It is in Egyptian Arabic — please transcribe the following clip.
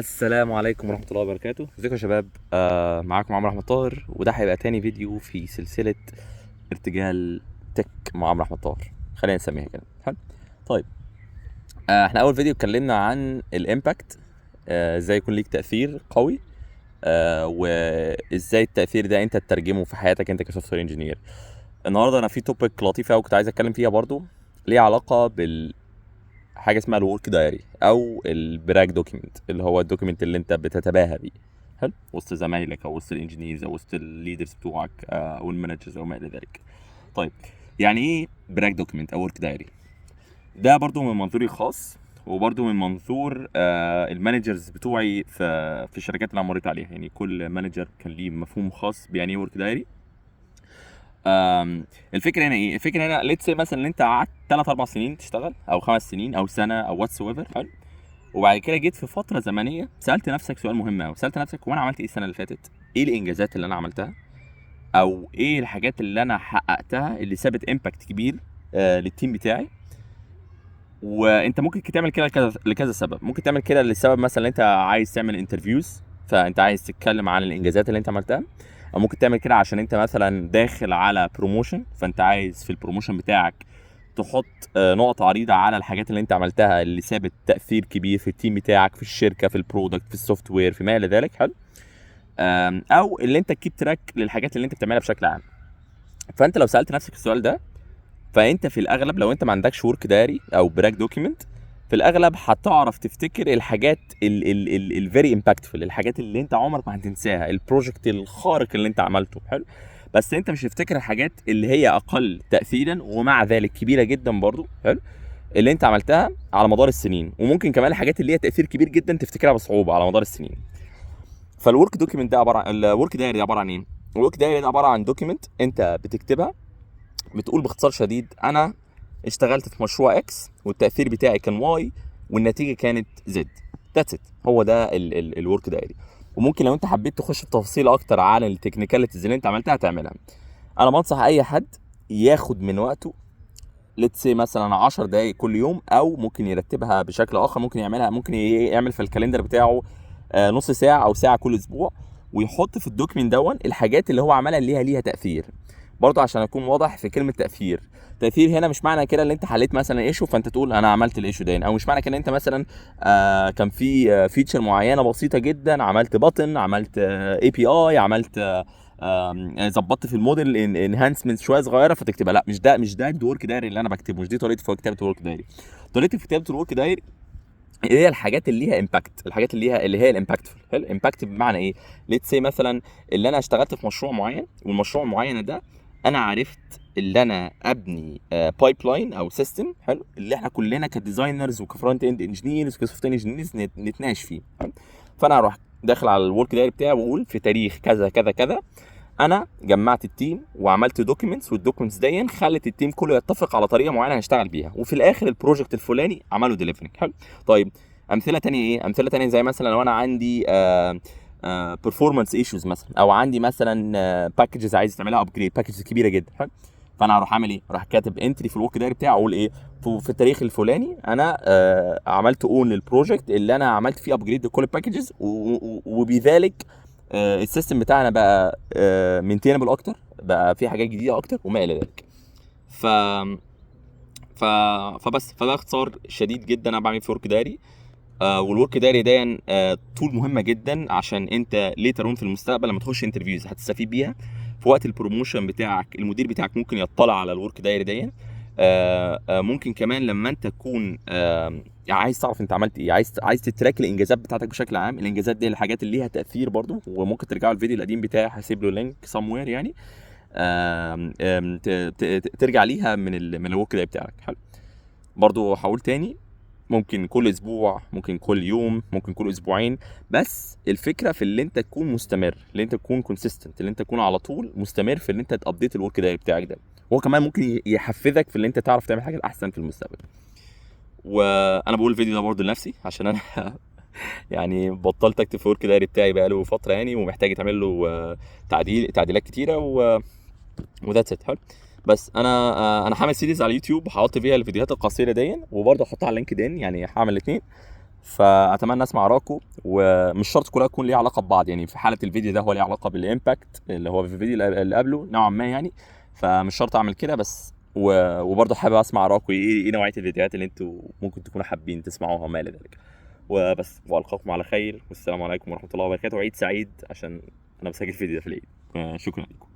السلام عليكم ورحمة الله وبركاته. ازيكم يا شباب؟ معاكم عمرو احمد طاهر، وده هيبقى تاني فيديو في سلسلة ارتجال tech مع عمرو احمد طاهر، خلينا نسميها كده. حلو. طيب، احنا اول فيديو اتكلمنا عن ال impact، ازاي يكون ليك تأثير قوي، وازاي التأثير ده انت تترجمه في حياتك انت ك software engineer. النهارده انا في topic لطيفة قوي كنت عايز اتكلم فيها برضو، ليها علاقة بال حاجة اسمها ال work diary او ال brag document، اللي هو ال document اللي انت بتتباهى بيه، حلو، وسط زمايلك او وسط ال engineers او وسط ال leaders بتوعك، او ال managers او ما الى ذلك. طيب، يعني ايه brag document او work diary؟ ده برضو من منظوري الخاص، وبرضو من منظور ال managers بتوعي في الشركات اللي انا مريت عليها. يعني كل manager كان ليه مفهوم خاص بيعني ايه work diary. الفكرة هنا ايه؟ الفكرة هنا let's say مثلا ان انت قعدت 3 4 سنين تشتغل، او 5 سنين، او سنة، او whatsoever، حلو، وبعد كده جيت في فترة زمنية سالت نفسك سؤال مهم قوي، سالت نفسك هو انا عملت ايه السنة اللي فاتت؟ ايه الانجازات اللي انا عملتها؟ او ايه الحاجات اللي انا حققتها اللي سابت impact كبير لل team بتاعي؟ وانت ممكن تعمل كده لكذا سبب. ممكن تعمل كده لسبب مثلا انت عايز تعمل interviews، فانت عايز تتكلم عن الانجازات اللي انت عملتها، او ممكن تعمل كده عشان انت مثلا داخل على promotion، فانت عايز في ال promotion بتاعك تحط نقط عريضة على الحاجات اللي انت عملتها اللي سابت تاثير كبير في ال team بتاعك، في الشركة، في ال product، في ال software، في ما الى ذلك. حلو. او اللي انت keep track للحاجات اللي انت بتعملها بشكل عام. فانت لو سالت نفسك السؤال ده، فانت في الاغلب لو انت ما عندكش work diary او brag document، في الاغلب هتعرف تفتكر الحاجات ال very impactful، الحاجات اللي انت عمرك ما هتنساها، ال project الخارق اللي انت عملته. حلو. بس انت مش هتفتكر الحاجات اللي هي اقل تاثيرا ومع ذلك كبيرة جدا برضو، حلو، اللي انت عملتها على مدار السنين، وممكن كمان الحاجات اللي هي تاثير كبير جدا تفتكرها بصعوبة على مدار السنين. فال work document ده عبارة عن ال work diary ده عبارة عن ايه؟ ال work diary ده عبارة عن document انت بتكتبها، بتقول باختصار شديد انا اشتغلت في مشروع X والتاثير بتاعي كان Y والنتيجة كانت Z. that's it، هو ده ال work diary. وممكن لو انت حبيت تخش في تفاصيل اكتر على ال technicalities اللي انت عملتها تعملها. انا بنصح اي حد ياخد من وقته let's say مثلا 10 دقائق كل يوم، او ممكن يرتبها بشكل اخر، ممكن يعملها، ممكن يعمل في ال calendar بتاعه نص ساعة او ساعة كل اسبوع، ويحط في ال document دون الحاجات اللي هو عملها اللي ليها تاثير. برضه عشان اكون واضح في كلمة تاثير، تاثير هنا مش معنى كده ان انت حليت مثلا issue فانت تقول انا عملت ال issue ده، او مش معنى كده ان انت مثلا كان في feature معينة بسيطة جدا، عملت button، عملت API، عملت ظبطت في ال model enhancement شوية صغيرة فتكتبها. لا، مش ده ال work diary اللي انا بكتبه، مش دي طريقتي في كتابه ال work diary. طريقتي في كتابه ال work diary هي الحاجات اللي ليها impact، الحاجات اللي ليها اللي هي ال impactful. حلو. impact بمعنى ايه؟ let's say مثلا اللي انا اشتغلت في مشروع معين، والمشروع المعين ده انا عرفت اللي انا ابني pipeline او system، حلو، اللي احنا كلنا ك designers وك front end engineers وك software engineers نتناقش فيه. حلو؟ فانا هروح داخل على ال work diary بتاعي واقول في تاريخ كذا كذا كذا انا جمعت ال team وعملت documents، وال documents دي خلت ال team كله يتفق على طريقه معينة هنشتغل بيها، وفي الاخر ال project الفلاني عملوا delivering. حلو. طيب امثلة تانية ايه؟ امثلة تانية زي مثلا لو انا عندي performance issues مثلا، او عندي مثلا packages عايز تعملها upgrade، packages كبيرة جدا. حلو. فانا هروح اعمل ايه؟ اروح كاتب entry في ال work diary بتاعي اقول ايه؟ في التاريخ الفلاني انا عملت own لل project اللي انا عملت فيه upgrade لكل ال packages، وبذلك ال system بتاعنا بقى maintainable اكتر، بقى فيه حاجات جديدة اكتر وما الى ذلك. ف ف فبس فده اختصار شديد جدا انا بعمل في work diary. وال work diary ده tool مهمة جدا عشان انت later on في المستقبل لما تخش interviews هتستفيد بيها. في وقت ال promotion بتاعك المدير بتاعك ممكن يطلع على ال work diary دي. ممكن كمان لما انت تكون عايز تعرف انت عملت ايه، عايز ت track الانجازات بتاعتك بشكل عام. الانجازات دي الحاجات اللي ليها تاثير برضو، وممكن ترجعوا الفيديو القديم بتاعي هسيب له link somewhere يعني، آم، آم، ترجع ليها من ال work diary بتاعك. حلو. برضو هقول تاني، ممكن كل اسبوع، ممكن كل يوم، ممكن كل اسبوعين، بس الفكرة في اللي انت تكون مستمر، اللي انت تكون consistent، اللي انت تكون على طول مستمر في اللي انت ت update ال work diary بتاعك ده. وهو كمان ممكن يحفزك في اللي انت تعرف تعمل حاجة احسن في المستقبل. وانا بقول الفيديو ده برضه لنفسي عشان انا بطلت اكتب في ال work diary بتاعي بقاله فترة ومحتاج يتعمل له تعديلات كتيرة و that's it. حلو. بس انا هعمل series على اليوتيوب هحط فيها الفيديوهات القصيرة دي، وبرضه هحطها على LinkedIn، يعني هعمل الاثنين. فاتمنى اسمع ارائكم، ومش شرط كلها تكون ليها علاقة ببعض، يعني في حاله الفيديو ده هو ليه علاقة بال impact اللي هو في الفيديو اللي قبله نوعا ما يعني، فمش شرط اعمل كده بس. وبرضه حابب اسمع ارائكم، ايه نوعية الفيديوهات اللي انتوا ممكن تكونوا حابين تسمعوها وما الى ذلك. وبس، والقاكم على خير، والسلام عليكم ورحمة الله وبركاته، وعيد سعيد عشان انا بسجل فيديو ده في العيد. شكرا لكم.